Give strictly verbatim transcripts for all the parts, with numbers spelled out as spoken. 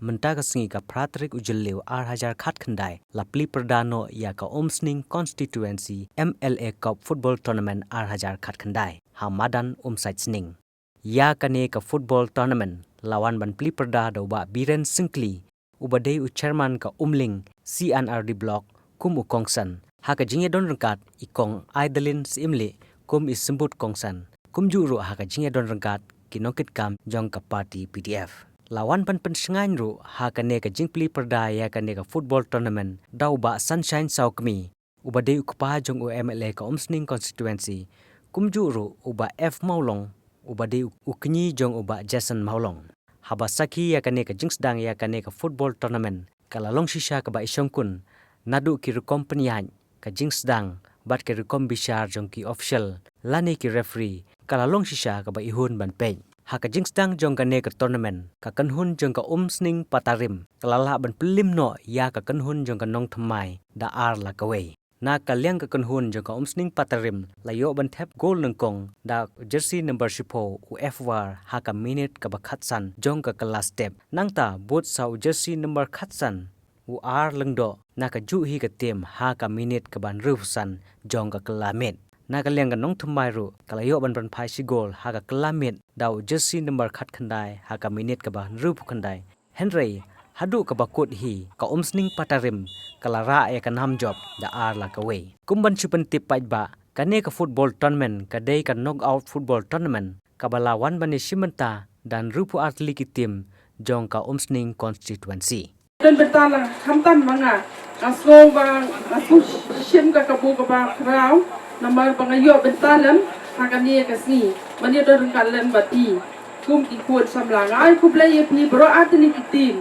mynta ka sngi ka phra tarik u Jylliew ar hajar khatkhyndai la plie pyrda noh ïa ka Umsning Constituency M L A Cup Football Tournament ar hajar khatkhyndai ha madan Umsaitsning. Ïa kane ka football tournament la wan ban plie pyrda da u Bah Biren Syngkli, uba dei u chairman ka Umling C and R D Block, kum u kongsan, ha ka jingïadon ryngkat i Kong Aidalin Syiemlieh kum i symbud kongsan, kumjuh ruh ha ka jingïadon ryngkat ki nongkitkam jong ka party P D F. La wan ban pynshngaiñ ruh ha kane ka jingplie pyrda ïa kane ka football tournament da u Bah Sunshine Sawkmie, uba dei u kpa jong u M L A ka Umsning Constituency, kumjuh ruh u Bah F Mawlong, uba dei u kñi jong u Bah Jason Mawlong. Haba sakhi ïa kane ka jingsdang ïa kane ka football tournament, ka la long shisha kaba i shongkun, naduh ki rukom pynïaid, ka jingsdang, bad ki rukom bishar jong ki official lane ki referee, ka la long shisha kaba i hun ban peit. Ha ka jingsdang jong kane ka tournament, ka kynhun jong ka Umsning Patarim ka la lah ban pynliem noh ïa ka kynhun jong ka Nongthymmai da ar la kawei. Na ka liang ka kynhun jong ka Umsning Patarim la ïoh ban thep gol nyngkong da u jersey number shiphew u F War ha ka minit kaba khatsan jong ka kylla step. Nangta bud sa u jersey number khatsan u R Lyngdoh na kajuh hi ka team ha ka minit kaba hynriewphew san jong ka kylla miet. Na ka liang ka Nongthymmai ruh ka la ïoh ban pynphai shi gol ha ka kylla miet da u jersey number khatkhyndai ha ka minit kaba hynriewphew khyndai. Hynrei haduh kaba kut hi ka Umsning Patarim ka la rah ïa ka nam jop da ar la kawei. Kum ban shu pyntip paidbah, kane ka football tournament ka dei ka knockout football tournament kaba la wan ban ïashim bynta da hynriewphew ar tylli ki team jong ka Umsning Constituency. Don bynta lang khamtam ma nga. Nga sngew ba nga sngew shim ka kabu kaba khraw namar ba nga ïoh bynta lem ha kane ka sngi ban ïadon ryngkat lem bad phi kum ki khun samla. Nga ai khublei ïa phi baroh ar tylli ki team,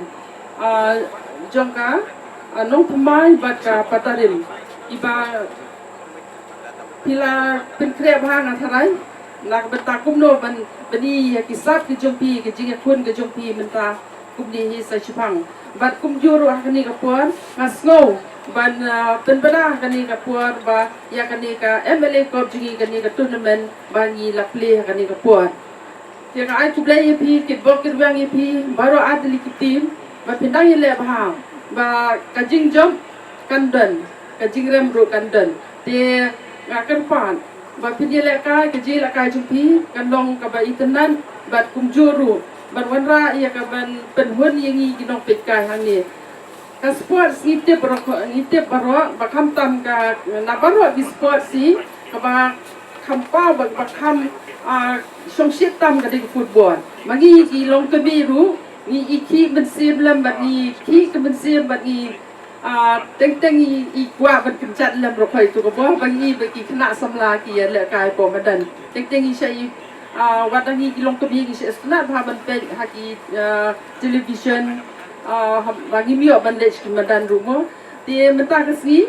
ah, jong ka, ah, Nongthymmai bad ka Patarim. Iba phi la pynkhreh bha nga tharai. Na ka bynta kumno ban pyni ïa ki sap ki jong phi, ki jingïakhun ki jong phi mynta kumne hi sa shiphang. Bad kumjuh ruh ha kane ka por nga sngew ban, ah, pynbna ha kane ka por ba ïa kane ka M L A Cup jong ngi, kane ka tournament ba ngi la plie ha kane ka por. Te nga ai khublei ïa phi, kitbok kitrwiang ïa phi baroh ar tylli ki team ba phin dang ïaleh bha ba ka jingjop kan don, ka jingrem ruh kan don. Te nga kyrpad ba phin ïalehkai, ka jingïalehkai jong phi kan long kaba itynnad bad kumjuh ruh ban wanrah ïa ka ban pynhun ïa ngi ki nongpeitkai hangne. Ka sports ngi tip baroh, ngi tip baroh ba khamtam ka, na baroh ki sports hi kaba kham paw bad kaba kham, ah, shongshit tam ka dei ka football. Ma ngi ki longkmie ruh ngi i khih mynsiem lem bad ngi khih ka mynsiem bad ngi, ah, teng teng i, i kwah ban kynjat lem ruh, hooid, to ka bor ba ngi ba ki khynnah samla ki ïalehkai hapoh madan. Teng teng i shah i, ah, wat la ngi ki longkmie ngi shah sngewtynnat bha ban peit ha ki, ah, television, ah, ha, ba ngim ïoh ban leit sha ki madan ruh mo. Te mynta ka sngi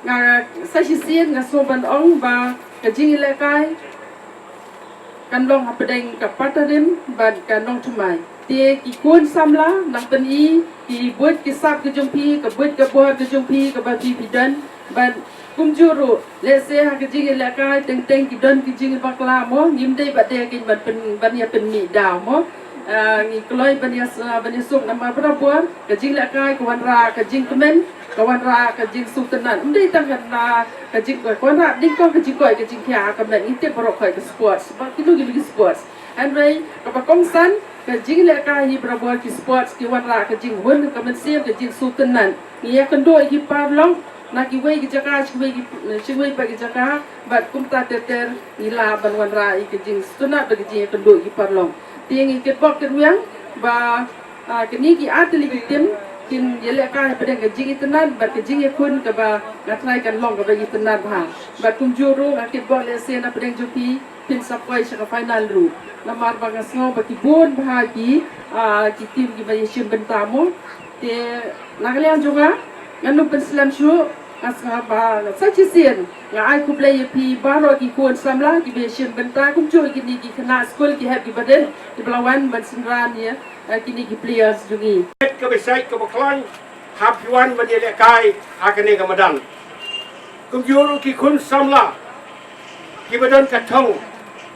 nga sa shisien nga sngew ban ong ba ka jingïalehkai kan long hapdeng ka Patarim bad ka Nongthymmai. Te ki khun samla nang pyni ki buit ki sap ki jong phi, ka buit ka bor ki jong phi kaba phi phi don. Bad kumjuh ruh, lehse ha ka jingïalehkai teng teng ki don ki jingbakla mo, ngim dei ba dei kein ban pyn, ban ïa pynmih daw mo. Ah, ngi kloi ban ïa, ban ïasuk namar barabor ka jinglehkai ka wanrah ka jingkmen, ka wanrah ka jingsngewtynnad. Ym dei tang ka na ka jing, ka wanrah nyngkong ka jingkoit ka jingkhiah ka met, ngi tip baroh khoit ka sports, ba kino kino ki sports. Hynrei kaba kongsan ka jinglehkai hi barabor ki sports ki wanrah ka jinghun ka mynsiem, ka jingsngewtynnad. Ngi ïakynduh ïa ki paralok na kiwei ki jaka sha kiwei ki, sha kiwei pat ki jaka, bad kumta ter ter ngi lah ban wanrah ïa ka jingsngewtynnad bad ka jingïakynduh ïa ki paralok. Te ngi kitbok kitrwiang ba, ah, kine ki ar tylli ki team kin ïalehkai hapdeng ka jingitynnad bad ka jingïakhun kaba nga tharai kan long kaba itynnad bha. Bad kumjuh ruh nga kitbok lehse na pdeng jong phi phin sa poi sha ka final ruh. Namar ba nga sngew ba ki bun bha ki, ah, ki team kiba ïashim bynta mo. Te na ka liang jong nga, ngan ym pynslem shuh, nga sngew ba sa shisien nga ai khublei ïa phi baroh ki khun samla kiba ïashim bynta, kumjuh kine ki khynnah skul, ki hep kiba dei, kiba la wan ban synran ïa, eh, kine ki players jong ngi. Kaba shait kaba khlaiñ, hap ki wan ban ïalehkai ha kane ka madan. Kumjuh ruh ki khun samla kiba don ka thong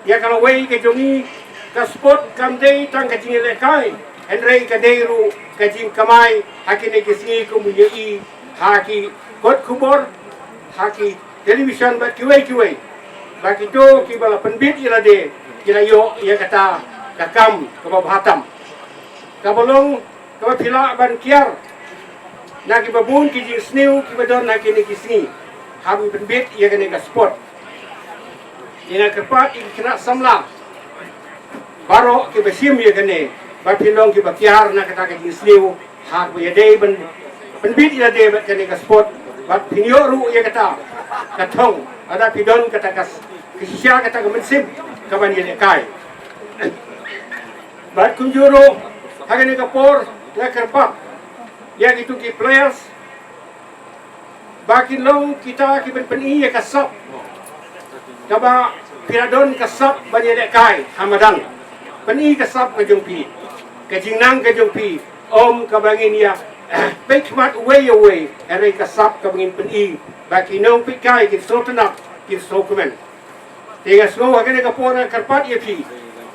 ïa ka lawei ka jong ngi, ka sport kam dei tang ka jingïalehkai, Hynrei ka dei ruh ka jingkamai ha kine ki sngi, kum u ïohi ha ki kot khubor, ha ki television bad kiwei kiwei, ba kito kiba la pynbit ïa lade ki la ïoh ïa kata ka kam kaba bha tam, kaba long kaba phi lah ban kiar na kiba bun ki jingsniew kiba don ha kine ki sngi, haba pynbit ïa kane ka sport. Ïa nga kyrpad ïa ki khynnah samla baroh kiba shim ïa kane, ba phin long kiba kiar na kata ka jingsniew, ha kaba ïadei ban pynbit ïa lade bad kane ka sport, bad phin ïoh ruh ïa kata ka thong, lada phi don kata ka s-, ka shisha, kata ka mynsiem kaban ïalehkai. Bad kumjuh ruh ha kane ka por nga kyrpad ïa kitu ki players, ba kin long kita kiban pyni ïa ka sap, kaba phi la don ka sap ban ïalehkai ha madan. Pyni ka sap ka jong phi, ka jingnang ka jong phi, ym kaba ngin ïa peit khmat uwei ïa uwei, hynrei ka sap kaba ngin pyni, ba ki nongpeitkai kin sngewtynnat, kin sngewkmen. Te nga sngew ha kane ka por nga kyrpad ïa phi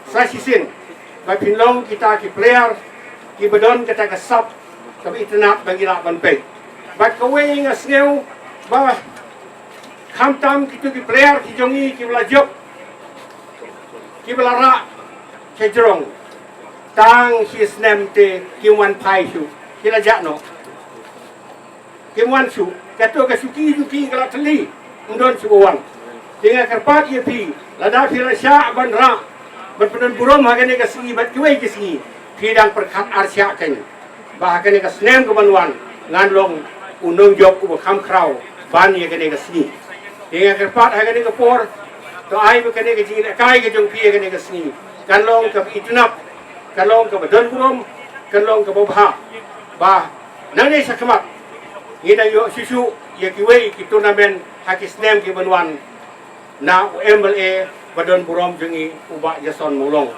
sa shisien, ba phin long kita ki player kiba don kata ka sap kaba itynnat ba ngi lah ban peit. Bad kawei nga sngew ba khamtam kitu ki player ki jong ngi kiba la jop, kiba la rah ka jrong, tang shi snem te kim wan phai shuh, ki la jah noh. Kim wan shuh, kato ka shuki shuki ka la thylli, ym don shuh ba wan. Te nga kyrpad ïa phi, lada phi la shah ban rah, ban pyndon burom ha kane ka sngi bad kiwei ki sngi, phi dang pyrkhat arshah kein, ba ha kane ka snem kaban wan ngan long u nongjop uba kham khraw ban ïa kane ka sngi. Te nga kyrpad ha kane ka por, to ai ba kane ka jingïalehkai ka jong phi ha kane ka sngi kan long kaba itynnat, kan long kaba don burom, kan long kaba bha, ba nangne shakhmat ngin da ïoh shuh shuh ïa kiwei ki tournament ha ki snem kiban wan na u M L A ba don burom jong ngi, u Bah Jason Mawlong.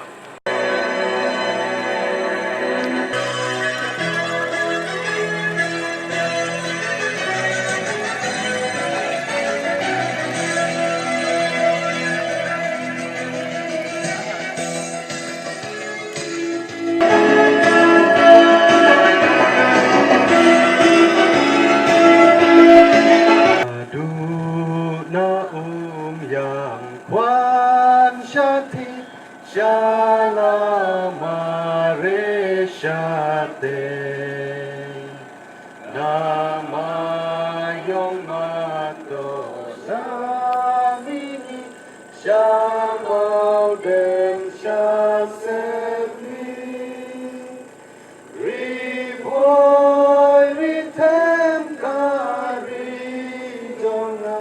Naduh na Umïang Khwan Shatei, sha la mareh shatei. Na Mawïong Matok, sha Mihmi, sha Mawdem, sha Sepngi. Ri Bhoi ri them ka ri jong nga,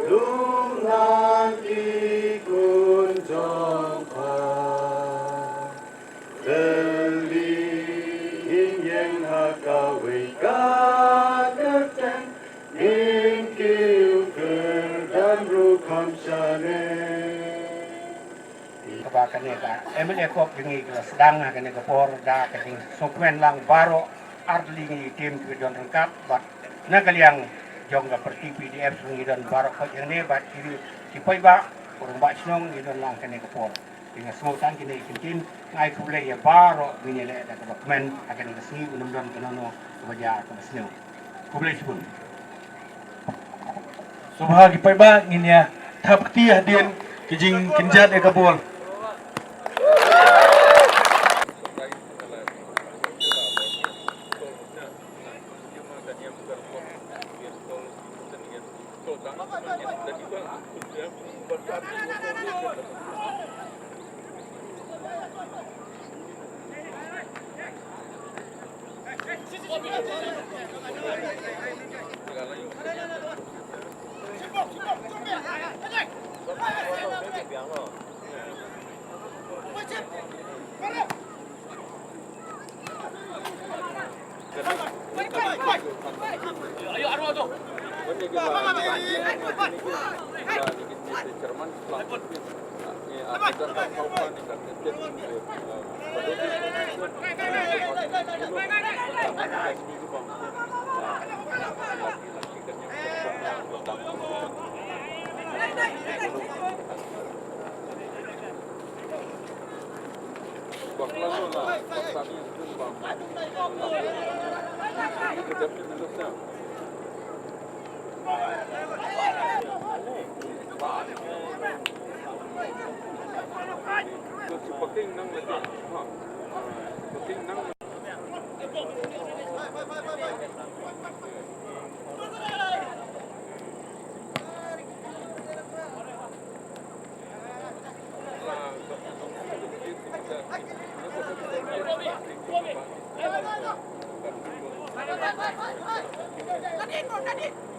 lum lang ki khun jong pha. Kylli ngin ïeng ha kawei ka kyrteng, ngin kiew kyrdan ruh kham shane. Kaba kane ka M L A Cup jong ngi ka la sdang ha kane ka por da ka jingsngewkmen lang baroh ar tylli ngi team ki don ryngkat bad na ka liang jong ka party P D F ngi don baroh ka jong ne bad ki, ki paidbah, u rangbah shnong ngi don lang kane ka por. Te nga sngew tang kine ki ktien, nga ai khublei ïa baroh, ngin ïaleh da kaba kmen ha kane ka sngi, un ym don kano kano kaba jia kaba sniew. Khublei shibun. Sngewbha ki paidbah, ngin ïa thap kti hadien ki jingkynjat ïa ka bol. Cut in, bro, cut in.